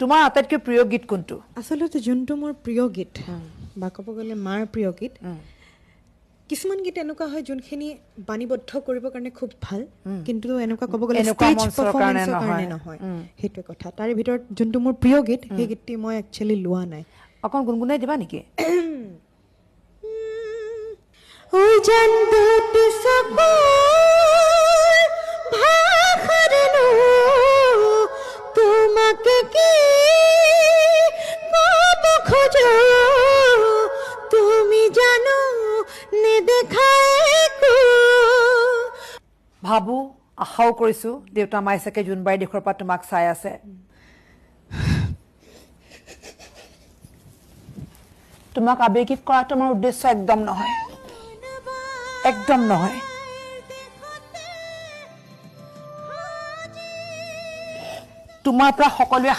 তোমাৰ আটাইতকৈ প্ৰিয় গীত কোনটো? আচলতে যোনটো মোৰ প্ৰিয় গীত বা ক'ব গ'লে মাৰ প্ৰিয় গীত, কিছুমান গীত এনেকুৱা হয় যোনখিনি বাণীবদ্ধ কৰিবৰ কাৰণে খুব ভাল, কিন্তু এনেকুৱা ক'ব গ'লে ষ্টেজ পাৰফৰ্মেঞ্চৰ কাৰণে নহয়, সেইটোৱে কথা। তাৰে ভিতৰত যোনটো মোৰ প্ৰিয় গীত সেই গীতটি মই একচুৱেলি লোৱা নাই। অকণ গুণগুণাই দিবা নেকি? তোমাকে কি কব খোঁজো, তুমি জানো নেদেখাই। ভাবোঁ, আশাও কৰিছোঁ দেউতা মায়ে চাগে জোনবাৰী দেশৰ পৰা তোমাক চাই আছে। তোমাক আৱেগিক কৰাটো আমাৰ উদ্দেশ্য একদম নহয়, একদম নহয়। তোমাৰ পৰা সকলোৱে